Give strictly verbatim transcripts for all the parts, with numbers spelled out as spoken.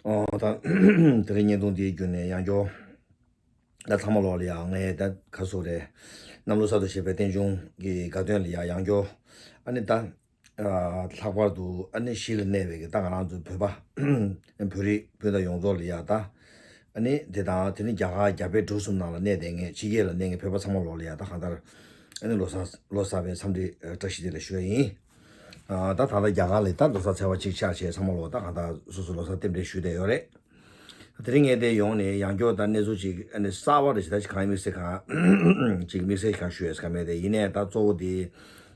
ཨོ་ད་དེ་རིང་བརྙན་ཐུང་འདིའི་བརྒྱུད་ནས་ཡང་བསྐྱར་ད་ཚང་མ་ལོག་ལ་ཡ་ངས་ད་ག་སོ་རེད། གནམ་ལོ་གསར་དུ་བཞད་པའི་རྟེན་འབྱུང་གི་དགའ་སྟོན་ལ་ཡ་ཡང་བསྐྱར་ཨ་ནི་ད་ལྷག་པར་དུ་ཨ་ནི་གཞིས་ལ་གནས་པའི་གི་ད་ང་རང་ཚོ་བོད་པ་བོད་རིགས་སྤུན་ཟླ་ཡོངས་རྫོགས་ལ་ཡ་ད་ཨ་ནི་དེ་དང་དེ་ནི་རྒྱ་གར་རྒྱ་བལ་འབྲུག་གསུམ་ནང་ལ་གནས་བསྡད་མཁན་ཕྱི་རྒྱལ་ལ་གནས་མཁན་བོད་པ་ཚང་མ་ལོག་ལ་ཡ་ད་གང་ལྟར་ཨ་ནི་ལོ་གསར་ལོ་གསར་པའི་འཚམས་འདྲི་བཀྲ་ཤིས་བདེ་ལེགས་ཞུ་ཡ་ཡིན། ཨ་ད་ད་ལྟ་རྒྱ་གར་ལ་ད་ལོ་གསར་ཚེས་པ་གཅིག་ཆགས་བྱས་ཚང་མ་ལོག་ད་གང་ལྟར་སོ་སོ་ལོ་གསར་རྟེན་འབྲེལ་ཞུས་བསྡད་ཡོད་རེད། དེ་རིང་ངས་དེ་ཡོང་ནས་ཡང་བསྐྱར་ད་གནས་ཚུལ་ཅིག་ཨ་ནི་གསར་པ་རེ་ཞིག་ད་ཅིག་གང་ཡིན་མིག་སེ་གང་ཅིག་མིག་སེ་གང་ཞུ་ཡས་གང་མེད་དེ་ཡིན་ནས་ད་གཙོ་བོ་དེ་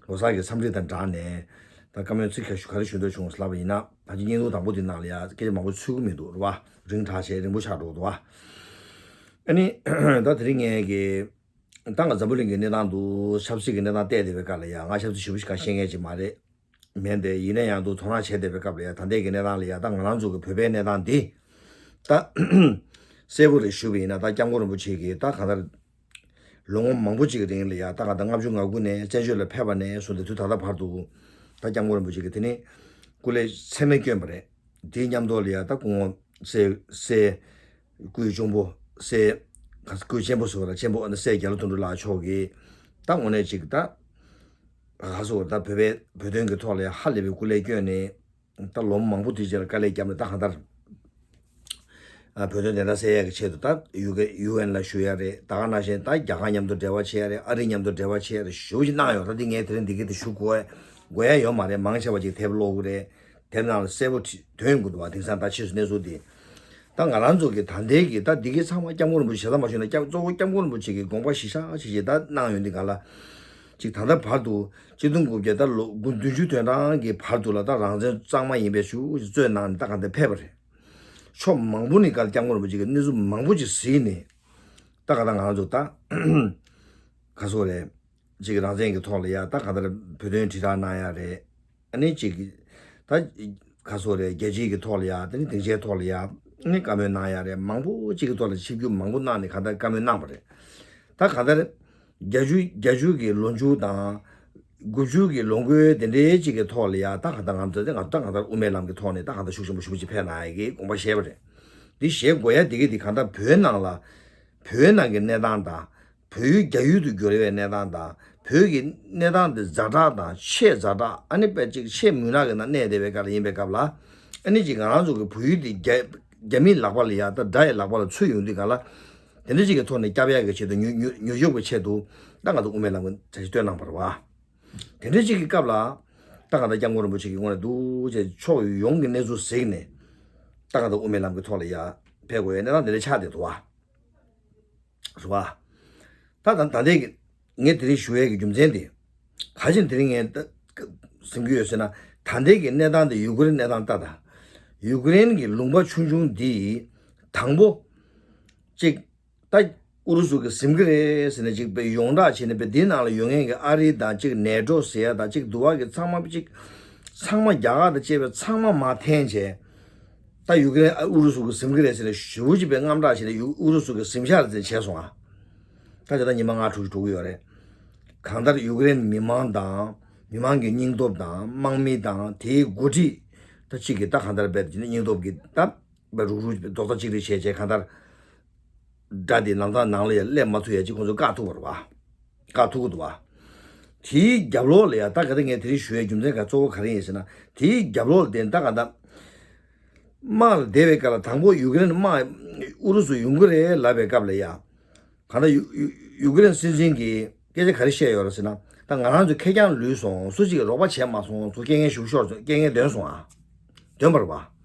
ལོ་གསར་གྱི་འཚམས་འདྲི་དང་སྦྲགས་ནས་ད་བཀའ་མོལ་ཚིག་ཁ་ཞུ་ག་རེ་ཞུ་འདོད་བྱུང་ལབ་པ་ཡིན་ན་ད་ཅིག་བརྙན་ཐུང་དང་པོ་དེ་ནང་ལ་ཡ་སྐད་ཆ་མང་པོ་ཚུད་ཀྱི་མི་འདུག་རེད་བ། རིང་དྲགས་བྱས་རིང་པོ་ཆགས་འགྲོ་འདུག་བ། ཨ་ནི་ད་དེ་རིང་ངས་ཀྱི་ད་ང་འཛམ་བུ་གླིང་གི་གནས་སྟངས་འདུག་ཆབ་སྲིད་ཀྱི་གནས་སྟངས་བལྟས་བསྡད་པའི་སྐབས་ལ་ཡ་ང་ཆབ་སྲིད་ཞེ་པོ་ཞིག་གང་ཤེས་མཁན་ཅིག་མ་རེད། མེད་དེ་ཡིན་ན་ཡང་དུ་དོ་སྣང་བྱས་བསྡད་པའི་སྐབས་ལ་ཡ་ད་ལྟའི་གི་གནས་སྟངས་ལ་ཡ་ད་ང་རང་ཚོ་གི་བོད་པའི་གནས་སྟངས་འདི་ད་གསལ་པོ་རེ་ཞུ་བ་ཡིན་ན་ད་སྐྱབས་མགོན་རིན་པོ་ཆེ་གིས་ད་གང་ལྟར་ལོ་ངོ་མང་པོ་ཅིག་གི་རིང་ལ་ཡ་ད་གང་ལྟར་ལྔ་བཅུ་ང་དགུ་ནས་བཙན་བྱོལ་ལ་ཕེབས་པ་ནས་བཟུང་སྟེ་དུས་ད་ལྟ་བར་དུ་ད་སྐྱབས་མགོན་རིན་པོ་ཆེ་གིས་དེ་ནི་སྐུ་ལས་ཚད་མེད་བསྐྱོན་པ་རེད། དེའི་མཉམ་དུ་ལ་ཡ་ད་སྐུ་ངོ་སྲས་སྲས་སྐུའི་གཅུང་པོ་སྲས་སྐུའི་གཅེན་པོ་ཟེར་བ་ལ་གཅེན་པོ་ཨ་ནི་སྲས་རྒྱ་ལོ་དོན་གྲུབ་ལགས་མཆོག་གིས་ད་དངོས་གནས་ཅིག་ད་ག་སོ་ད་བོད་པའི་བོད་དོན་གྱི་ཐོག་ལ་ཡ་ཧ་ལས་པའི་སྐུ་ལས་བསྐྱོན་ནས་ད་ལོ་མང་པོ་དུས་རྒྱུན་ལ་དཀའ་ལས་བརྒྱབ་ནས་ད་གང་ལྟར་ཨ་བོད་དོན་བདེན་མཐའ་གསལ་ཡག་གི་ཆེད་དུ་ད་ཡུ་ཀེ་ཡུ་ཨེན་ལ་ཞུ་ཡ་རེད། ད་ག་ནང་བཞིན་ད་རྒྱ་གར་མཉམ་དུ་འབྲེལ་བ་བྱེད་ཡ་རེད། ཨ་རི་མཉམ་དུ་འབྲེལ་བ་བྱེད་ཡ་རེད། ཞུ་ཞིག་གནང་ཡོད། ད་འདི་ངས་དེ་རིང་འདི་གི་དེ་ཞུ་དགོས་དགོས་ཡ་ཡོད་མ་རེད། མང་ཆེ་བ་ཅིག་དེབ་ཀློག་གི་རེད། དེབ་ནང་ལ་གསལ་པོ་ཐོན་ཡོང་གི་འདུག་བ། དེང་སང་ད་ཕྱིས་སུ་གནས་ཚུལ་འདི་ད་ང་རང་ཚོ་གི་ད་ལྟའི་གི་ད་འདི་གི་ཚང་མ་སྐྱབས་མགོན་རིན་པོ་ཆེ་ད་མ་ཞུས་ན་སྐྱབས་གཙོ་བོ་སྐྱབས་མགོན་རིན་པོ་ཆེ་གི་དགོངས་པ་གཞིར་བཞག་བྱས་བྱས་ད་གནང་ཡོང་དུས་ག་ལ་ཅིག་ད་ལྟ་བར་དུ་ཆིག་སྟོང་དགུ་བརྒྱ་ད་ལོ་དགུ་བདུན་ཅུ་དོན་གྲངས་ཀྱི་བར་དུ་ལ་ད་རང་བཙན་གཙང་མ་ཡིན་པའི་ཞུ་རྩོད་གནང་ནས་ད་ག་འདི་ཕེབས་པ་རེད། ཕྱོགས་མང་པོ་ནས་ག་ལ་སྐྱབས་མགོན་རིན་པོ་ཆེ་གི་གནས་ཚུལ་མང་པོ་ཅིག་གཟིགས་ནས་ད་ག་ད་ང་རང་ཚོ་ད་ག་སོ་རེད། ཅིག་རང་བཙན་གྱི་ཐོག་ལ་ཡ་ད་ག་ད་བོད་དོན་དྲིལ་བསྒྲགས་གནང་ཡ་རེད། ཨ་ནི་ཅིག་ད་ག་སོ་རེད། རྒྱལ་སྤྱིའི་གི་ཐོག་ལ་ཡ་ད་ནི་སྡིངས་ཆའི་ཐོག་ལ་ཡ་ཨ་ནི་བཀའ་མོལ་གནང་ཡ་རེད། མང་པོ་ཅིག་གི་ཐོག་ལ་ཆིབས་བསྒྱུར་མང་པོ་གནང་ནས་ག་ད་བཀའ་མོལ་གནང་པ་རེད། ད་ག་ད་བརྒྱད་ཅུ་བརྒྱད་ཅུ་གི་ལོ་མཇུག་དང་། དགུ་བཅུ་གི་ལོ་འགོའི་དེ་འདྲའི་ཅིག་གི་ཐོག་ལ་ཡ་ད་གང་ལྟར་ང་ཚོ་དེ་ང་ཚོ་ད་གང་ལྟར་དབུ་མའི་ལམ་གྱི་ཐོག་ནས་ད་གང་ལྟར་ཤུགས་ཆེན་པོ་ཞེ་པོ་ཅིག་ཕེབས་གནང་ཡ་གི་དགོངས་པ་བཞེས་པ་རེད། འདི་བཞེས་དགོས་ཡ་དེ་གི་དེ་གང་ལྟར་བོད་ནང་ལ་བོད་ནང་གི་གནས་སྟངས་དང་། བོད་ཡུལ་རྒྱ་ཡུལ་དུ་གྱུར་བའི་གནས་སྟངས་དང་། བོད་ཀྱི་གནས་སྟངས་དེ་ཛ་དྲག་དང་ཆེས་ཛ་དྲག་ཨ་ནི་དཔེ་ཅིག་ཆེས་མུན་ནག་གི་ནང་གནས་བསྡད་པའི་སྐབས་ལ་ཡིན་པའི་སྐབས་ལ། ཨ་ནི་ཅིག་ང་རང་ཚོ་གི་བོད་ཡུལ་དེ་རྒྱ་རྒྱ་མིའི་ལག་པ་ལ་ཡ་ད་དགྲ་ཡི་ལག་པ་ལ་ཚུད་ཡོང་དུས་གང་ལ། དེ་འདྲ་ཅིག་གི་ཐོག་ནས་སྐྱབས་ཡག་གི་ཆེད་དུ་ཉོ་ཉོ་ཉོ་ཆོག་པའི་ཆེད་དུ་ད་ང་ཚོ་དབུ་མའི་ལམ་གྱི་འཆར་གཞི་བཏོན་གནང་བ་རེད་བ། དེ་འདྲ་ཅིག་གི་སྐབས་ལ་ད་གང་ལྟར་སྐྱབས་མགོན་རིན་པོ་ཆེ་གི་ངོས་ནས་འདུག་ཅེས་ཕྱོགས་ཡོངས་ཀྱི་གནས་ཚུལ་གཟིགས་ནས་ད་གང་ལྟར་དབུ་མའི་ལམ་གྱི་ཐོག་ལ་ཡ་ཕེབས་དགོས་ཡ་གནས་སྟངས་དེ་འདྲ་ཆགས་བསྡད་འདུག་བ། རེད་བ། ད་ད་ད་ལྟའི་གི་ངས་དེ་རིང་ཞུ་ཡས་ཀྱི་རྒྱུ་མཚན་དེ། ག་ཅིག་དེ་རིང་ངས་ད་ག་ཟིན་གྱི་ཡོད་ཟེར་ན། ད་ལྟའི་གི་གནས་སྟངས་དེ་ཡུ་ཀེ་རེན་གནས་སྟངས་ལྟ་ད། ཡུ་ཀེ་རེན་གྱི་ལུང་པ་ཆུང་ཆུང་འདི་དང་པོ་ཅིག་ད་ཨུ་རུ་སུ་གི་ཟིན་གི་རེད་ཟེར་ནས་ཅིག་པའི་ཡོངས་གྲགས་བྱས་ནས་པའི་འདི་ནང་ལ་ཡོད་མཁན་གྱི་ཨ་རི་དང་ཅིག་ནེ་ཊོ་ཟེར་ཡ་དང་ཅིག་འདུ་བ་གི་ཚང་མ་ཅིག་ཚང་མ་རྒྱ་གར་དང་བཅས་པའི་ཚང་མ་མར་འཐེན་བྱས། ད་ཡུ་ཀེ་རེན་ཨ་ཨུ་རུ་སུ་གི་ཟིན་གི་རེད་ཟེར་ནས་ཞེ་པོ་ཅིག་པའི་དངངས་སྐྲག་བྱས་ནས་ཡུ་ཨུ་རུ་སུ་གི་ཟིན་ཤག་རེད་ཟེར་བྱས་སོང་ཨ། ད་ཆ་ད་ཉི་མ་ལྔ་དྲུག་ཅིག་འགྲོ་གི་ཡོད་རེད། གང་ལྟར་ཡུ་ཀེ་རེན་མི་མང་དང་མི་མང་གི་སྙིང་སྟོབས་དང་དམག་མི་དང་དེའི་འགོ་ཁྲིད་ད་གཅིག་གིས་ད་གང་ལྟར་རྦད་དེ་སྙིང་སྟོབས་ཀྱི་ད་རྦད་རུག་རུག་རྡོག་རྩ་གཅིག་སྒྲིལ་བྱས་བྱས་གང་ལྟར་དགྲ་དེ་ལམ་ཐག་ནང་ལ་ཡང་སླེབས་མ་ཐུབ་ཡ་ཅིག་ཁོང་ཚོ་བཀག་ཐུབ་པ་རེད་བ། བཀག་ཐུབ་ཀྱི་འདུག་བ། དེའི་རྒྱབ་ལོགས་ལ་ཡ་ད་ག་ད་ངས་དེ་རིང་ཞུ་ཡའི་རྒྱུ་མཚན་ག་གཙོ་བོ་ག་རེ་ཡིན་ཟེར་ན། དེའི་རྒྱབ་ལོགས་ལ་བསྡད་ད་ག་ད་དམག་ལ་བསྡད་པའི་སྐབས་ལ་དང་པོ་ཡུ་ཀེ་རེན་དམག་ཨུ་རུ་སུ་ཡོང་གི་རེད་ལབ་པའི་སྐབས་ལ་ཡ། གང་ལྟར་ཡུ་ཡུ་ཡུ་ཀེ་རེན་སྲིད་འཛིན་གྱིས་སྐད་ཆ་ག་རེ་བཤད་ཡོད་རེད་ཟེར་ན། ད་ང་རང་ཚོ་ཁེར་རྐྱང་ལུས་སོང་། སུ་གཅིག་གིས་རོགས་པ་བྱས་མ་སོང་། ཚོ་རྐྱེན་ངན་ཞིག་ཤོར་སོང་། རྐྱེན་ངན་འདོན་སོང་ཨ། འདོན་པ་རེད་བ།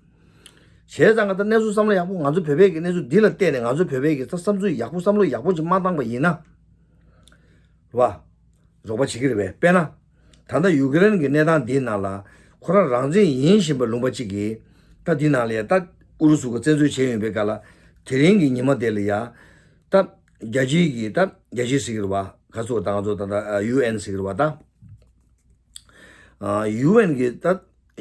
བྱས་ཙང་ག་ད་གནས་ཚུལ་བསམ་བློ་ཡག་པོ་ང་ཚོ་བོད་པའི་གི་གནས་ཚུལ་འདི་ལ་བལྟས་ནས་ང་ཚོ་བོད་པའི་གི་ད་བསམ་ཚུལ་ཡག་པོ་བསམ་བློ་ཡག་པོ་ཅིག་མ་བཏང་པ་ཡིན་ན། རེད་བ། རོགས་པ་བྱེད་ཀྱི་རེད་པས། དཔེར་ན། ད་ལྟ་ཡུ་ཀེ་རེན་གྱི་གནས་སྟངས་འདིའི་ནང་ལ་ཁོ་རང་རང་བཙན་ཡིན་བཞིན་པ་ལུང་པ་གཅིག་གིས་ད་འདི་ནང་ལ་ཡ་ད་ཨུ་རུ་སུ་གིས་བཙན་འཛུལ་བྱས་ཡོད་པའི་སྐབས་ལ་དེ་རིང་གི་ཉི་མ་དེ་ལ་ཡ་ད་རྒྱལ་སྤྱིའི་གི་ད་རྒྱལ་སྤྱི་ཟེར་གྱི་རེད་བ། ག་ཚོད་ད་ང་ཚོ་ད་ལྟ་ཡུ་ཨེན་ཟེར་གྱི་རེད་བ་ད། ཡུ་ཨེན་གྱི་ད་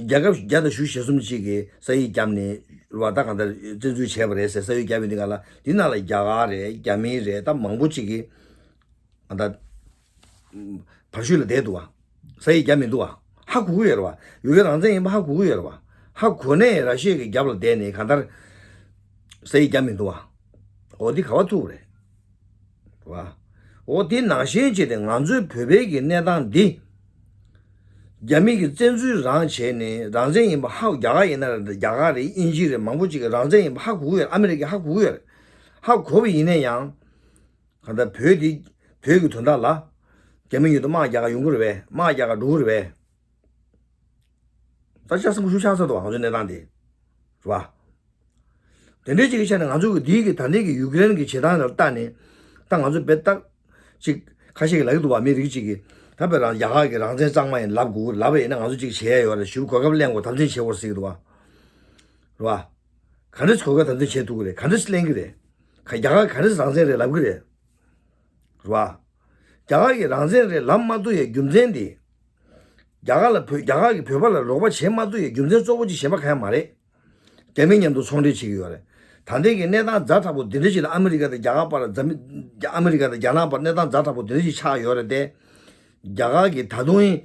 རྒྱལ་ཁབ་བརྒྱ་དང་བཞི་བཅུ་ཞེ་གསུམ་གཅིག་གིས་ས་ཡིག་བརྒྱབ་ནས་རེད་བ། ད་གང་ལྟར་བཙན་འཛུལ་བྱས་པ་རེད་ཟེར་ས་ཡིག་བརྒྱབ་ཡོད་འདི་ག་ལ་འདི་ནང་ལ་རྒྱ་གར་རེད། རྒྱ་མི་རེད། ད་མང་པོ་གཅིག་གིས་ཨ་ད་བར་ཤུལ་ལ་བསྡད་འདུག་བ། ས་ཡིག་བརྒྱབ་མི་འདུག་བ། ཧ་གོ་གི་ཡོད་རེད་བ། ཡུ་ཀེ་རང་བཙན་ཡིན་པ་ཧ་གོ་གི་ཡོད་རེད་བ། ཧ་གོ་ནས་ར་ཤི་ཡ་གི་རྒྱབ་ལ་བསྡད་ནས་གང་ལྟར་ ཟེར་ཡི་རྒྱ་མི་འདུག་བ། འོ་འདི་ག་བ་ཐུག་རེད། རེད་བ། འོ་དེ་ནང་བཞིན་བྱས་ཏེ་ང་ཚོའི་བོད་པའི་གི་གནས་སྟངས་འདི། རྒྱ་མི་གི་བཙན་འཛུལ་རང་བྱས་ནས་རང་བཙན་ཡིན་པ་ཧ་རྒྱ་གར་ཡིན་ན་རེད། རྒྱ་གར་རེད། དབྱིན་ཇི་རེད། མང་པོ་ཅིག་གི་རང་བཙན་ཡིན་པ་ཧ་གོ་གི་ཡོད་རེད། ཨ་མི་རི་ཀས་ཧ་གོ་གི་ཡོད་རེད། ཧ་གོ་བ་ཡིན་ན་ཡང་། གང་ལྟར་བོད་འདི་བོད་ཀྱི་དོན་དག་ལ། རྒྱ་མི་ཉིད་དུ་དམག་རྒྱག་ག་ཡོང་གི་རེད་པས། དམག་རྒྱག་ག་འགྲོ་གི་རེད་པས། ད་ཆ་ཚང་པོ་ཞུ་ཆགས་ས་འདུག་བ། ང་ཚོའི་གནས་སྟངས་འདི། རེད་བ། དེ་འདྲའི་ཅིག་གི་ཆ་ནས་ང་ཚོ་གི་འདིའི་གི་ད་ལྟའི་གི་ཡུ་ཀེ་རེན་གི་བྱེད་སྟངས་ལ་ལྟ་ནས། ད་ང་ཚོ་བེད་ཏག་ཅིག་ཁ་ཤས་ཀྱིས་ལབ་ཀྱི་འདུག་བ། མི་རིགས་ཅིག་གིས་ད་བེད་རང་རྒྱ་གར་གི་རང་བཙན་གཙང་མ་ཡིན་ལབ་དགོས་ལབ་པ་ཡིན་ན། ང་ཚོ་ཅིག་བྱེད་ཡ་ཡོད་རེད། ཞུ་གོ་སྐབས་ལེན་དགོས། དམ་འཛིན་བྱེད་དགོས་ཟེར་གྱི་འདུག་བ། རེད་བ། ག་འདྲས་གོ་སྐབས་དམ་འཛིན་བྱེད་ཐུབ་ཀྱི་རེད། ག་འདྲས་ལེན་གྱི་རེད། ག་རྒྱ་གར་ག་འདྲས་རང་བཙན་རེད་ལབ་ཀྱི་རེད། རེད་བ། རྒྱ་གར་གྱི་རང་བཙན་རེད་ལབ་མ་ཐུབ་ཡའི་རྒྱུ་མཚན་དེ། རྒྱ་གར་ལ་བོད་རྒྱ་གར་གྱི་བོད་པ་ལ་རོགས་པ་བྱེད་མ་ཐུབ་ཡའི་རྒྱུ་མཚན་གཙོ་བོ་ཅིག་གཞན་པ་གང་ཡང་མ་རེད། རྒྱ་མི་མཉམ་དུ་ཚོང་འབྲེལ་བྱེད་ཀྱི་ཡོད་རེད། ད་ལྟའི་གི་གནས་སྟངས་ཛ་དྲག་པོ་འདི་འདྲ་ཞིག་ལ་ཨ་མི་རི་ཀ་དང་རྒྱ་གར་བར་འཛམ་ཨ་མི་རི་ཀ་དང་རྒྱ་ནག་བར་གནས་སྟངས་ཛ་དྲག་པོ་འདི་འདྲ་ཞིག་ཆགས་ཡོད་རེད་དེ། རྒྱ་གར་གྱིས་ད་དུང་ཡིན་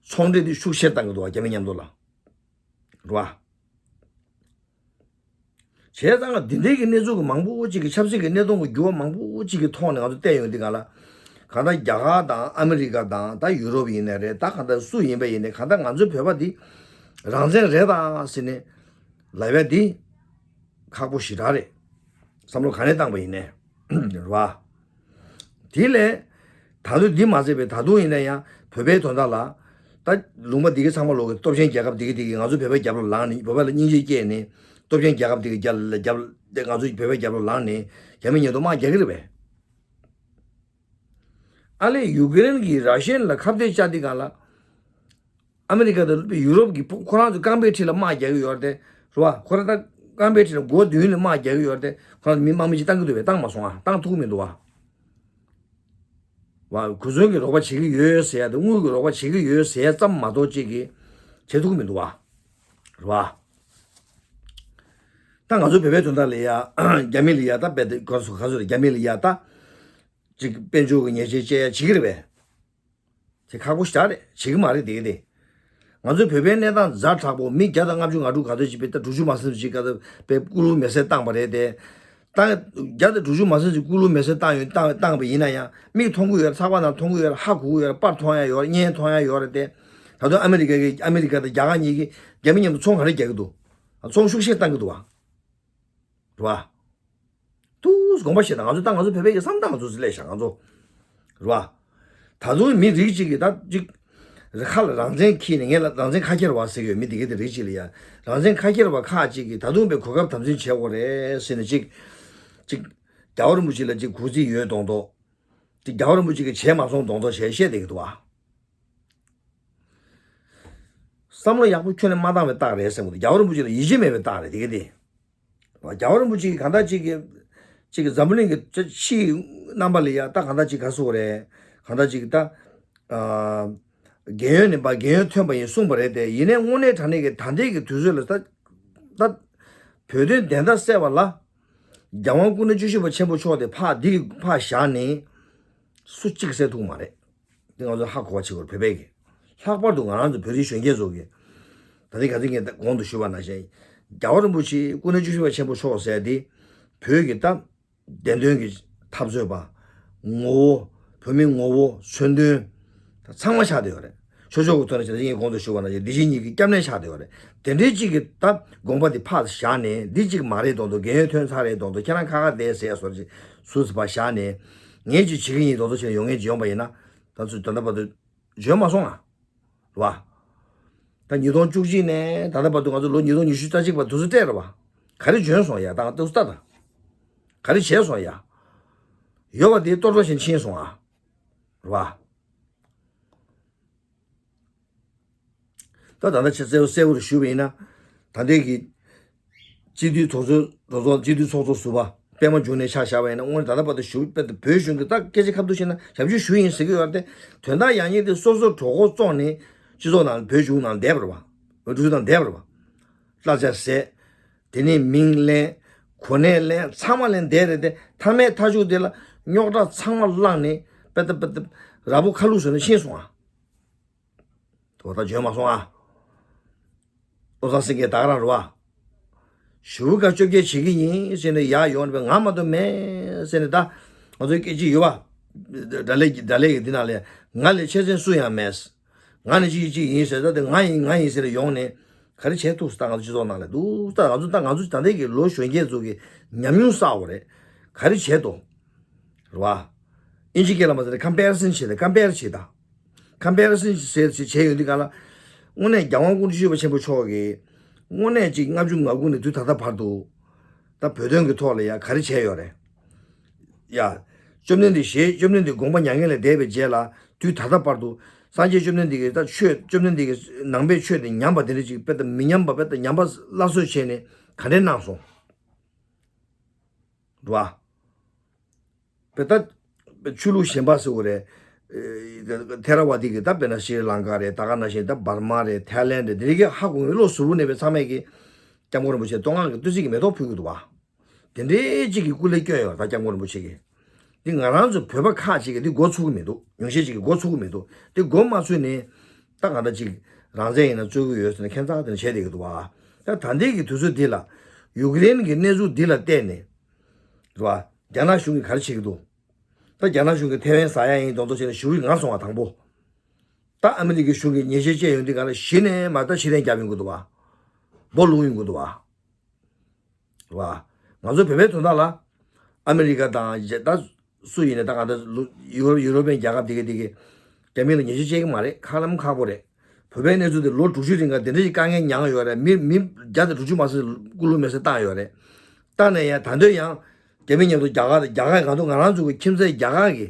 ཚོང་འབྲེལ་དེ་ཤུགས་ཆེར་བཏང་གི་འདུག་བ། རྒྱ་མི་མཉམ་དུ་ལ། རེད་བ། བྱས་ཙང་འདི་འདྲའི་གི་གནས་ཚུལ་གི་མང་པོ་ཅིག་གི་ཆབ་སྲིད་ཀྱི་གནས་སྟངས་ཀྱི་འགྱུར་བ་མང་པོ་ཅིག་གི་ཐོག་ནས་ང་ཚོ་བལྟས་ཡོང་དུས་ག་ལ། གང་ལྟར་རྒྱ་གར་དང་ཨ་མི་རི་ཀ་དང་ད་ཡུ་རོབ་ཡིན་ནའི་རེད། ད་གང་ལྟར་སུ་ཡིན་པ་ཡིན་ནའི་གང་ལྟར་ང་ཚོའི་བོད་པ་འདི་རང་བཙན་རེད་ད་ཟེར་ནས་ལབ་ཡ་འདི་ཁག་པོ་ཞེ་དྲག་རེད། བསམ་བློ་ག་ནས་བཏང་པ་ཡིན་ནའི། རེད་བ། དེ་ལས། ད་དུང་འདི་མ་ཟད་པའི་ད་དུང་ཡིན་ན་ཡང་བོད་པའི་དོན་དག་ལ། ད་ལུང་པ་འདི་གའི་ཚང་མ་ལོག་གི་སྟོབས་ཆེན་རྒྱལ་ཁབ་འདི་ག་འདི་ག་ང་ཚོའི་བོད་པའི་རྒྱབ་ལ་ལངས་ནས། བོད་པ་ལ་སྙིང་རྗེ་སྐྱེས་ནས་སྟོབས་ཆེན་རྒྱལ་ཁབ་འདི་གའི་རྒྱབ་ལ་རྒྱབ་ལ་ང་ཚོའི་བོད་པའི་རྒྱབ་ལ་ལངས་ནས་རྒྱ་མི་མཉམ་དུ་དམག་རྒྱག་གི་རེད་པས། ཨ་ལས་ཡུ་ཀེ་རེན་གྱིས་ར་ཤི་ཡན་ལ་ཁ་གཏད་བཅག་དུས་ག་ལ། ཨ་མི་རི་ཀ་དང་ཡུ་རོབ་ཀྱིས་ཁོ་རང་ཚོ་རྐང་པའི་འཁྲིས་ལ་དམག་རྒྱག་གི་ཡོད་རེད་དེ། རེད་བ། ཁོ་རང་ད་རྐང་པའི་འཁྲིས་ལ་སྒོ་མདུན་ལ་དམག་རྒྱག་གི་ཡོད་རེད་དེ། ཁོ་རང་མི་དམག་མི་གཅིག་བཏང་གི་འདུག་པས། བཏང་མ་སོང་ཨ། བཏང་ཐུབ་ཀྱི་མི་འདུག་བ། བ། གོ་མཚོན་གྱི་རོགས་པ་བྱེད་ཀྱི་ཡོད་ཟེར་ཡ་དང་། དངུལ་གྱི་རོགས་པ་བྱེད་ཀྱི་ཡོད་ཟེར་ཡ་ཙམ་མ་གཏོགས་གཅིག་གིས་བྱེད་ཐུབ་ཀྱི་མི་འདུག་བ། རེད་བ། ད་ང་ཚོ་བོད་པའི་དོན་དག་ལ་ཡ། རྒྱ་མི་ལ་ཡ་ད་བེད་ག་སུ་ག་སུ་རེད། རྒྱ་མི་ལ་ཡ་ད། ཅིག་དཔལ་འབྱོར་གྱི་ཉེས་ཆད་བཅད་ཡ་བྱེད་ཀྱི་རེད་པས། དེ་ཁག་པོ་ཞེ་དྲག་རེད། བྱེད་ཀྱི་མ་རེད་དེ་གི་དེ། ང་ཚོའི་བོད་པའི་གནས་སྟངས་ཛ་དྲག་པོ། མི་བརྒྱ་དང་ལྔ་བཅུ་ང་དྲུག་ག་ཚོད་ཅིག་བེད་ད་དྲུག་ཅུ་མ་ཟིན་ཅིག་ག་ཚོད་བེད་སྐུ་ལུས་མེ་སྲེག་བཏང་པ་རེད་དེ། ད་བརྒྱ་དང་དྲུག་ཅུ་མ་ཟིན་ཅིག་སྐུ་ལུས་མེ་སྲེག་བཏང་ཡོད། བཏང་བཏང་པ་ཡིན་ན་ཡང་མིག་མཐོང་གི་ཡོད་རེད། ཚགས་པར་ནང་མཐོང་གི་ཡོད་རེད། ཧ་གོ་གི་ཡོད་རེད། པར་མཐོང་ཡ་ཡོད་རེད། བརྙན་མཐོང་ཡ་ཡོད་རེད་དེ། ད་དུང་ཨ་མི་རི་ཀ་གི་ཨ་མི་རི་ཀ་དང་རྒྱ་གར་གཉིས་ཀྱིས་རྒྱ་མི་མཉམ་དུ་ཚོང་ག་རེ་རྒྱག་གི་འདུག་ཚོང་ཤུགས་ཆེར་བཏང་གི་འདུག་བ། རེད་བ། ཏུས་དགོངས་པ་བཞེས་དང་། ང་ཚོ་ད་ང་ཚོ་བོད་པའི་གི་བསམ་སྟངས་ང་ཚོ་སླེབས་ཤག་ང་ཚོ། རེད་བ། ད་དུང་མི་རིགས་གཅིག་གིས་ད་ཅིག་རེ་ཁ་ལ་རང་བཙན་འཁྱེར་ནས། ངས་ལ་རང་བཙན་ཁ་འཁྱེར་བ་ཟེར་གྱི་ཡོད། མི་དེ་ག་དེ་རིགས་གཅིག་ལ་ཡ། རང་བཙན་ཁ་འཁྱེར་བ་ཁག་ཅིག་གིས་ད་དུང་བའི་གོ་སྐབས་དམ་འཛིན་བྱེད་དགོས་རེད་ཟེར་ནས་ཅིག་ཅིག་རྒྱལ་བ་རིན་པོ་ཆེ་ལ་ཅིག་གུས་བརྩི་ཡོད་མདོག་མདོག་ཅིག་རྒྱལ་བ་རིན་པོ་ཆེ་གིས་བྱས་མ་སོང་མདོག་མདོག་བྱས་བཤད་བསྡད་ཀྱི་འདུག་བ། བསམ་བློ་ཡག་པོ་ཁྱོན་ནས་མ་བཏང་བའི་རྟགས་རེད་བསམ་གྱི་འདུག་རྒྱལ་བ་རིན་པོ་ཆེ་ལ་ཡིད་ཆེས་མེད་པའི་རྟགས་རེད་དེ་ག་དེ། རྒྱལ་བ་རིན་པོ་ཆེ་གིས་གང་ལྟར་ཅིག་གིས་ཅིག་གིས་འཛམ་བུ་གླིང་གི་ཕྱིའི་རྣམ་པ་ལ་ཡ་ད་གང་ལྟར་ཅིག་ག་ཟེར་དགོས་རེད། གང་ལྟར་ཅིག་གིས་ད་ཨ་རྒན་ཡོལ་ནས་པ་རྒན་ཡོལ་ཐོན་པ་ཡིན་གསུངས་པ་རེད་དེ། ཡིན་ནའི་དངོས་གནས་དྲང་གནས་ཀྱི་ད་ལྟའི་གི་དུས་ཚོད་ལ་ད་ད་བོད་དོན་བདེན་མཐའ་གསལ་བ་ལ་རྒྱལ་དབང་སྐུ་ཕྲེང་བཅུ་བཞི་པ་ཆེན་པོ་མཆོག་དེ་ཕར་འདི་གི་ཕར་བཞག་ནས་སུ་གཅིག་གིས་གསལ་ཐུབ་ཀྱི་མ་རེད། འདི་ང་ཚོས་ཧ་གོ་བ་བྱེད་དགོས་རེད། བོད་པས་ཀྱི། ལྷག་པར་དུ་ང་རང་ཚོ་བོད་རིགས་གཞོན་སྐྱེས་ཚོ་གིས། ད་ལྟའི་ག་ཚོད་ངས་གོང་དུ་ཞུས་པ་ནང་བཞིན། རྒྱལ་བ་རིན་པོ་ཆེ་སྐུ་ཕྲེང་བཅུ་བཞི་པ་ཆེན་པོ་མཆོག་ཟེར་འདི། བོད་ཀྱི་སྟབས་བདེན་དོན་གྱི་འཐབ་རྩོད་པ། ངོ་བོ། བོད་མིའི་ངོ་བོ། མཚོན་དོན། ད་ཚང་མ་ཆགས་བསྡད་ཡོད་རེད། ཆོས་ཕྱོགས་ཀྱི་ཐོག་ནས་བྱས་ན་ངས་གོང་དུ་ཞུས་པ་ནང་བཞིན་འདི་བཞིན་ཉིད་ཀྱི་སྐྱབས་གནས་ཆགས་བསྡད་ཡོད་རེད། དེ་འདྲའི་གཅིག་གི་ད་དགོངས་པ་འདི་ཕར་བཞག་ནས། འདི་གཅིག་མ་རེད་མདོག་མདོག་རྒན་ཡོལ་ཐོན་ཚར་རེད་མདོག་མདོག་ཁྱེད་རང་ཁ་ཁ་བསྡད་ཟེར་བཟོ་འདྲ་ཅིག་ཟུར་ཙམ་ཕར་བཞག་ནས། ངས་ཅིག་བྱེད་ཀྱི་ཡིན་མདོག་མདོག་བྱས་ཡོང་མཁན་ཅིག་ཡོང་པ་ཡིན་ན། ད་ཚོད་ད་ལྟ་བར་དུ་འཇོན་མ་སོང་ང་། རེད་བ། ད་ཉིས་སྟོང་བཅུ་གཅིག་ནས་ད་ལྟ་བར་དུ་ང་ཚོ་ལོ་ཉིས་སྟོང་ཉི་ཤུ་རྩ་གཅིག་བར་དུ་ཚོད་སྤྲད་རེད་བ། ག་རེ་འཇོན་སོང་ཡ། ད་ལྟ་ལྟ་ད། ག་རེ་བྱས་སོང་ཡ། ཡོད་པ་དེ་གཏོར་གཏོར་བཞིན་ཕྱིན་སོང་ཨ། རེད་བ། ད་ད་ལྟ་ཆེས་གསལ་པོ་གསལ་པོ་རུ་ཞུས་པ་ཡིན་ན། ད་ལྟའི་གི་སྤྱི་འཐུས་ཚོགས་གཙོ་གྲོས་ཚོགས། སྤྱི་འཐུས་ཚོགས་གཙོ་ཟུར་པ་པད་མ་འབྱུང་གནས་ཆ་བཞག་པ་ཡིན་ན། དངོས་གནས་ད་ལྟ་བར་དུ་ཞུ་དཔེ་ད་བོད་གཞུང་གི་ད་སྐད་ཆ་ཁ་ཐུག་བཤད་ན་ཞབས་ཞུ་ཞུ་ཡིན་ཟེར་གྱི་ཡོད་རེད་དེ། དོན་དག་ཡག་ཉེས་དེ་སོ་སོ་གྲོད་ཁོག་བཙོག་ནས་སྤྱི་ཚོགས་ནང་བོད་གཞུང་ནང་བསྡད་པ་རེད་བ། འུ་ཚོ་ནང་བསྡད་པ་རེད་བ། གླ་ཆ་ཟས། དེ་ནས་མིང་ལེན། གོ་གནས་ལེན། ཚང་མ་ལེན་བསྡད་རེད་དེ། མཐའ་མའི་མཐའ་མཇུག་དེ་ལ་རྙོག་དྲ་ཚང་མ་བསླངས་ནས་དཔེ་ད་དཔེ་ད་ར་སྤུ་ཁ་ལུག་བཟོས་ནས་ཕྱིན་སོང་ཨ། དོ་ད་འཇོན་མ་སོང་ཨ། བློ་བཟང་སེང་གེ་ད་ག་རང་རེད་བ། ཞུ་བ་བཀའ་བཅོ་བརྒྱད་བྱེད་ཀྱི་ཡིན་ཟེར་ནས་ཡར་ཡོང་ནས་ང་མ་གཏོགས་མེད་ཟེར་ནས། ད་ང་ཚོའི་སྐད་ཅིག་ཡོད་པ། དགྲ་ལས་དགྲ་ལས་ཀྱི་འདི་ནང་ལས་ང་ལས་ཆེ་ཆེན་སུ་ཡང་མེད། ང་ནི་གཅིག་གཅིག་ཡིན་ཟེར། ད་དེ་ང་ཡིན་ང་ཡིན་ཟེར་ཡོང་ནས་ག་རེ་བྱས་འདུག་ད་ང་ཚོ་སྤྱི་ཚོགས་ནང་ལ་འདུག་ད་ང་ཚོ་ད་ང་ཚོ་ད་ལྟའི་གི་ལོ་གཞོན་སྐྱེས་ཚོ་གི་ཉམས་མྱོང་བསགས་པ་རེད། ག་རེ་བྱས་འདུག་རེད་བ། ཨིན་ཇི་སྐད་ལ་མ་ཟེར་ན་ཀམ་པེ་རི་སན་བྱེད་ད། ཀམ་པེ་རི་བྱེད་ད། ཀམ་པེ་རི་སན་བྱེད་བྱེད་བྱས་ཡོང་དུས་ག་ལ། དངོས་གནས་རྒྱལ་དབང་སྐུ་ཕྲེང་བཅུ་པ་ཆེན་པོ་མཆོག་གིས་དངོས་གནས་ཅིག་ལྔ་བཅུ་ང་དགུ་ནས་དུས་ད་ལྟ་བར་དུ་ད་བོད་དོན་གྱི་ཐོག་ལ་ཡ་ག་རེ་བྱས་ཡོད་རེད། ཡ། བཅོམ་ལྡན་འདས་ཞེས་བཅོམ་ལྡན་འདས་དགོངས་པ་མྱ་ངན་ལས་འདས་པའི་རྗེས་ལ་དུས་ད་ལྟ་བར་དུ་སངས་རྒྱས་བཅོམ་ལྡན་འདས་ཀྱིས་ད་ཆོས་བཅོམ་ལྡན་འདས་ཀྱི་ནང་པའི་ཆོས་དེ་ཉམས་པ་དེ་འདྲ་ཅིག་དཔེ་ད་མི་ཉམས་པ་དཔེ་ད་ཉམས་པ་སླར་གསོ་བྱས་ནས་ག་འདྲས་གནང་སོང་། རེད་བ། དཔེ་ད། ཆོས་ལུགས་གཞན་པ་ཟེར་བ་རེད། ཨེ། ཐེ་ར་ཝ་དི་གི་ད་དཔེར་ན་ཤྲི་ལང་ཀ་རེད། ད་ག་ནང་བཞིན་ད་འབར་མ་རེད། ཐའི་ལེན་རེད། འདི་རིགས་ཀྱི་ཧ་གོ་མཁན་བློ་གཟུ་བོ་གནས་པའི་ཚང་མས་ཀྱི་སྐྱབས་མགོན་རིན་པོ་ཆེ་བསྟོད་བསྔགས་ཀྱི་བསྟོད་ཚིག་གི་མེ་ཏོག་ཕུལ་གྱི་འདུག་བ། དེ་འདྲའི་ཅིག་གི་སྐུ་ལས་བསྐྱོན་ཡོད་ད་སྐྱབས་མགོན་རིན་པོ་ཆེ་གིས། འདི་ང་རང་ཚོ་བོད་པ་ཁག་ཅིག་གིས་འདི་མགོ་ཚོད་ཀྱི་མི་འདུག་ཉུང་ཤས་ཅིག་གིས་མགོ་ཚོད་ཀྱི་མི་འདུག་འདི་མགོ་མ་ཚོད་ནས་ད་གང་ལྟར་ཅིག་རང་བཙན་ཡིན་ན་རྩོད་ཀྱི་ཡོད་ཟེར་ནས་ཁྱད་མཚར་དེ་འདྲ་བྱས་བསྡད་ཀྱི་འདུག་བ། ད་ད་ལྟའི་གི་དུས་ཚོད་འདི་ལ་ཡུཀ་རེན་གྱི་གནས་ཚུལ་འདི་ལ་བལྟས་ནས། རེད་བ། རྒྱ་ནག་གཞུང་གིས་ག་རེ་བྱེད་ཀྱི་འདུག་ད་རྒྱ་ནག་གཞུང་གིས་ཐེ་ཝན་ཟ་ཡ་ཡིན་མདོག་མདོག་བྱས་ནས་ཞུ་གི་ང་སོང་བ་དང་པོ། ད་ཨ་མི་རི་ཀའི་གཞུང་གིས་ཉེས་ཆད་བཅད་ཡོང་དུས་ག་ལ་གཞི་ནས་མ་ད་ཕྱིར་འཐེན་རྒྱབ་ཡོང་གི་འདུག་བ། སྦོ་ལུག་ཡོང་གི་འདུག་བ། རེད་བ། ང་ཚོ་བོད་པའི་དོན་དག་ལ་ཨ་མི་རི་ཀ་དང་ད་སུ་ཡིན་ནའི་ད་ག་ད་ལུ་ཡུ་རོ་ཡུ་རོ་པའི་རྒྱལ་ཁབ་དེ་ག་དེ་ག་རྒྱ་མི་ལ་ཉེས་ཆད་བཅད་ཀྱི་མ་རེད། ཁ་ལམ་ཁག་པོ་རེད། བོད་པའི་གནས་ཚུལ་དེ་ལོ་དྲུག་ཅུ་རིང་ག་དེ་འདྲ་ཞིག་དཀའ་ངལ་མྱངས་ཡོད་རེད། མི་མི་བརྒྱ་དང་དྲུག་ཅུ་མ་ཟིན་སྐུ་ལུས་མེར་སྲེག་བཏང་ཡོད་རེད། བཏང་ནས་ཡང་ད་འདོད་ཡང་རྒྱ་མི་མཉམ་དུ་རྒྱ་གར་རྒྱ་གར་གང་དུ་ང་རང་ཚོ་གི་ཁྱིམ་མཚེས་རྒྱ་གར་གི་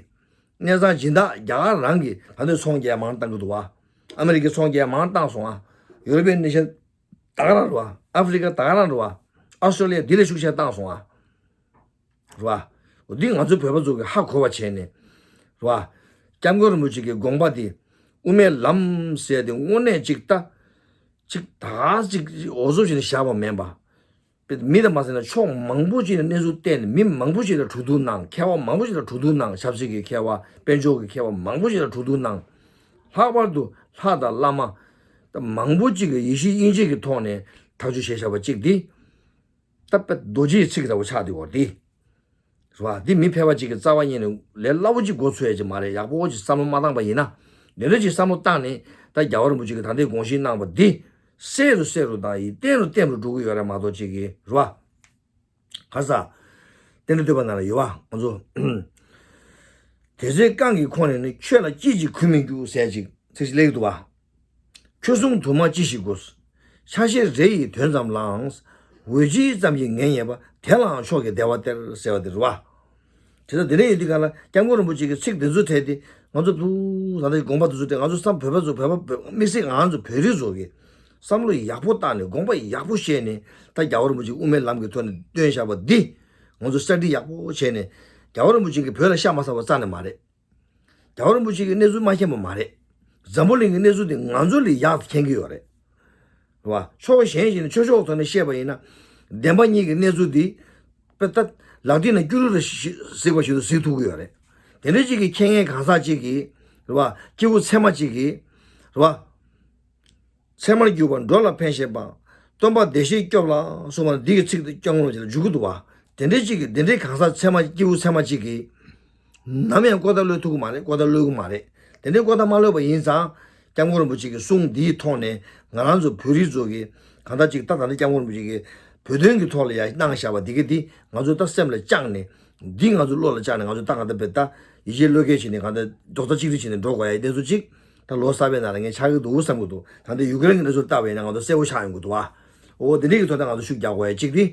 གནས་ཚང་སྦྱིན་བདག་རྒྱ་གར་རང་གི་ད་འདོད་ཚོང་རྒྱག་མང་བཏང་གི་འདུག་བ། ཨ་མི་རི་ཀའི་ཚོང་རྒྱག་མང་བཏང་སོང་ཨ། ཡུ་རོ་པའི་ནེ་ཤན་ད་ག་རང་རེད་བ། ཨ་ཧྥི་རི་ཀ་ད་ག་རང་རེད་བ། ཨ་སི་ཊྲེ་ལི་ཡ་འདི་ལས་ཤུགས་ཆེ་བཏང་སོང་ཨ། རེད་བ། འདི་ང་ཚོ་བོད་པ་ཚོ་གི་ཧ་གོ་བ་བྱས་ནས། རེད་བ། སྐྱབས་མགོན་རིན་པོ་ཆེ་གི་དགོངས་པ་དེ་དབུ་མའི་ལམ་ཟེར་དེ་དངོས་གནས་ཅིག་ལྟ། ཅིག་ད་ཅིག་འོ་ཟོ་བྱས་ནས་བཞག་པ་མིན་པ། མི་དང་མ་ཟེར་ན་ཕྱོགས་མང་པོ་ཅིག་ནས་གནས་ཚུལ་བལྟས་ནས་མི་མང་པོ་ཞིག་ལ་གྲོས་བསྡུར་གནང་། མཁས་པ་མང་པོ་ཞིག་ལ་གྲོས་བསྡུར་གནང་། ཆབ་སྲིད་ཀྱི་མཁས་པ་དཔལ་འབྱོར་གྱི་མཁས་པ་མང་པོ་ཞིག་ལ་གྲོས་བསྡུར་གནང་། ལྷག་པར་དུ་ལྷ་དང་བླ་མ་ད་མང་པོ་ཅིག་གིས་ཡེ་ཤེས་དབྱིངས་དཔྱད་ཀྱི་ཐོག་ནས་ཐག་གཅོད་བྱས་བཞག་པ་ཅིག་འདི། ད་དཔེ་རྡོ་རྗེའི་ཚིག་འདྲ་བོ་ཆགས་བསྡད་ཡོད་འདི། རེད་བ། འདི་མི་ཕལ་པ་ཅིག་གིས་རྩ་བ་ཉིད་ནས་ལས་སླ་པོ་ཅིག་མགོ་ཚོད་ཡ་ཅིག་མ་རེད། ཡག་པོ་ཅིག་བསམ་བློ་མ་བཏང་པ་ཡིན་ན། འདི་འདྲ་ཅིག་བསམ་བློ་བཏང་ནས་ད་རྒྱལ་བ་རིན་པོ་ཆེ་གིས་ད་ལྟའི་དགོངས་གཞི་གནང་བ་འདི་གསལ་རུ་གསལ་རུ་དང་ཡིན་བརྟན་རུ་བརྟན་རུ་འགྲོ་གི་ཡོད་རེད་མ་གཏོགས་ཅིག་གིས་རེད་བ། ག་ས། རྟེན་འབྲེལ་བསྟོད་པ་ནང་ལ་ཡོད་བ་ང་ཚོ། དེ་ཚེ་རྐང་གི་ཁོང་ནས་ནི་ཁྱོད་ལ་ཅི་ཅིག་གུས་མི་འགྱུར་ཟེར་ཅིག་ཚིག་ཅིག་སླེབས་འདུག་བ། ཁྱོད་གསུང་དུ་མ་ཅི་ཞིག་དགོས། ཆ་ཤས་རེ་ཡི་དོན་ཙམ་ལའང་། འོད་ཅི་ཙམ་གྱིས་ངེད་ཉེས་པ། དེ་ལའང་མཆོག་གི་བདེ་བ་སྟེར་ཟེར་བ་དེ་རེད་བ། དེ་ལྟར་དེ་འདྲ་ཡིན་དུས་ག་ལ་སྐྱབས་མགོན་རིན་པོ་ཆེ་གི་ཚིག་འདི་ཚོ་ཐད་དེ་ང་ཚོ་ཐུགས་ད་ལྟ་དགོངས་པ་འདི་ཚོ་དེ་ང་ཚོ་བསམ་བོད་པ་ཚོ་བོད་པ་དམིགས་བསལ་ང་ཚོ་བོད་རིགས་ཚོ་གི་བསམ་བློ་ཡག་པོ་བཏང་ནས་དགོངས་པ་ཡག་པོ་བཞེས་ནས་ད་རྒྱལ་བ་རིན་པོ་ཆེ་དབུ་མའི་ལམ་གྱི་ཐོག་ནས་བཏོན་བཞག་པ་འདི་ང་ཚོ་གསར་སྒྲིག་ཡག་པོ་བྱས་ནས་རྒྱལ་བ་རིན་པོ་ཆེ་གིས་བོད་ལ་ཤ་མ་ཚ་བ་རྩ་ནས་མ་རེད། རྒྱལ་བ་རིན་པོ་ཆེ་གིས་གནས་ཚུལ་མ་མཁྱེན་པ་མ་རེད། འཛམ་བུ་གླིང་གི་གནས་ཚུལ་དེ་ང་ཚོ་ལས་ཡག་ཏུ་མཁྱེན་གྱི་ཡོད་རེད། རེད་བ། ཕྱོགས་གཞན་ཞིག་ནས་ཆོས་ཕྱོགས་ཐོག་ནས་བཤད་པ་ཡིན་ན། བདེན་པ་གཉིས་ཀྱི་གནས་ཚུལ་འདི། དཔེ་ལྟ། ལག་མཐིལ་ནས་སྐྱུ་རུ་རུ་ཞིག་གཟིགས་པ་ཞིག་ཏུ་གཟིགས་ཐུབ་ཀྱི་ཡོད་རེད། དེ་འདྲ་ཅིག་གི་མཁས་མཁན་གང་ཟག་ཅིག་གིས། རེད་བ། སྐྱེས་བུ་ཚད་མ་ཅིག་གིས། རེད་བ། ཚད་མར་གྱུར་པ་འགྲོ་ལ་ཕན་བཞེད་པ། སྟོན་པ་བདེ་གཤེགས་སྐྱོབ་ལ་སོགས་པ་འདི་གི་ཚིག་དེ་སྐྱབས་མགོན་ལ་འཇུག་གི་འདུག་བ། དེ་འདྲའི་ཅིག་གིས་དེ་འདྲའི་གང་ཟག་ཚད་མ་སྐྱེས་བུ་ཚད་མ་ཅིག་གིས། ནམ་ཡང་ལྐོག་བརྡ་གློད་ཐུབ་ཀྱི་མ་རེད། ལྐོག་བརྡ་གློད་ཀྱི་མ་རེད། དེ་འདྲའི་ལྐོག་བརྡ་མ་གློད་པ་ཡིན་ཙང་། སྐྱབས་མགོན་རིན་པོ་ཆེ་གི་གསུང་འདིའི་ཐོག་ནས་ང་རང་ཚོ་བོད་རིགས་ཚོ་གི་གང་ལྟར་ཅིག་ད་ད་ལྟ་སྐྱབས་མགོན་རིན་པོ་ཆེ་གི་བོད་དོན་གྱི་ཐོག་ལ་ཡང་གནང་བཞག་པ་འདི་གི་འདི་ང་ཚོ་ད་སེམས་ལ་བཅངས་ནས། འདི་ང་ཚོ་བློ་ལ་བཅངས་ནས་ང་ཚོ་ད་གང་ལྟར་བེད་ད་ཡིད་ཆེས་བློ་འགེལ་བྱས་ནས་གང་ལྟར་རྡོག་རྩ་གཅིག་སྒྲིལ་བྱས་ནས་འགྲོ་དགོས་ཡ་དེ་ཚོ་ཅིག་ད་ལོ་གསར་པའི་ནང་ལ་ངས་ཆགས་ཀྱི་འདུག་བསམ་གྱི་འདུག་ད་ལྟ་ཡུ་ཀེ་རེན་གྱི་གནས་ཚུལ་ལྟ་བ་ཡིན་ན་ང་ཚོ་གསལ་པོ་ཆགས་ཡོང་གི་འདུག་བ། འོ་དེ་འདྲའི་གི་ཐོག་ད་ང་ཚོ་ཤུགས་རྒྱག་དགོས་ཡ་གཅིག་དེ་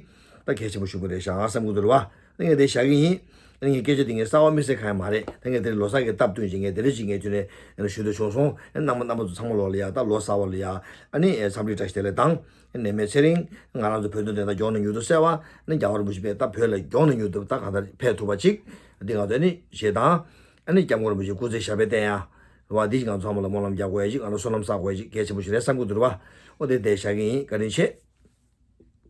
ད་གལ་ཆེན་པོ་ཞིག་རེད་ཤག་བསམ་གྱི་འདུག་རེད་བ། ངས་དེ་བཞག་གི་ཡིན། ངས་སྐད་ཆ་དེ་ངས་གསར་པ་དམིགས་བསལ་གང་ཡང་མ་རེད། ད་ངས་དེ་ལོ་གསར་གྱི་སྟབས་བསྟུན་ཅིག་ངས་དེ་འདྲ་ཅིག་ངས་དུས་ནས་ཞུ་འདོད་བྱུང་སོང་། རྣམ་པ་རྣམ་པ་ཚོ་ཚང་མ་ལོག་ལ་ཡ་ད་ལོ་གསར་པ་ལ་ཡ་ཨ་ནི་འཚམས་འདྲི་བཀྲ་ཤིས་བདེ་ལེགས་དང་། ནད་མེད་ཚེ་རིང་། ང་རང་ཚོ་བོད་དོན་དོན་དག་མགྱོགས་ནས་མྱུར་དུ་སེལ་བ། ནི་རྒྱལ་བ་རིན་པོ་ཆེ་ཕེབས་ད་བོད་ལ་མགྱོགས་ནས་མྱུར་དུ་ད་གང་ལྟར་ཕེབས་ཐུབ་པ་ཅིག་འདི་ང་ཚོ་ནི་ཞེས་དང་། ཨ་ནི་སྐྱབས་མགོན་རིན་པོ་ཆེ་སྐུ་ཚེ་ཞབས་པད་བརྟན་ཡ། རེད་བ། འདི་ང་ཚོ་ཚང་མ་ལ་སྨོན་ལམ་རྒྱག་དགོས་ཡ་ཅིག་ང་ཚོ་བསོད་ནམས་བསགས་དགོས་ཡ་ཅིག་གལ་ཆེན་པོ་ཞིག་རེད་བསམ་གྱི་འདུག་རེད་བ། ཨོ་དེ་བསྡད་བཞག་གི་ཡིན། བཀའ་དྲིན་ཆེ།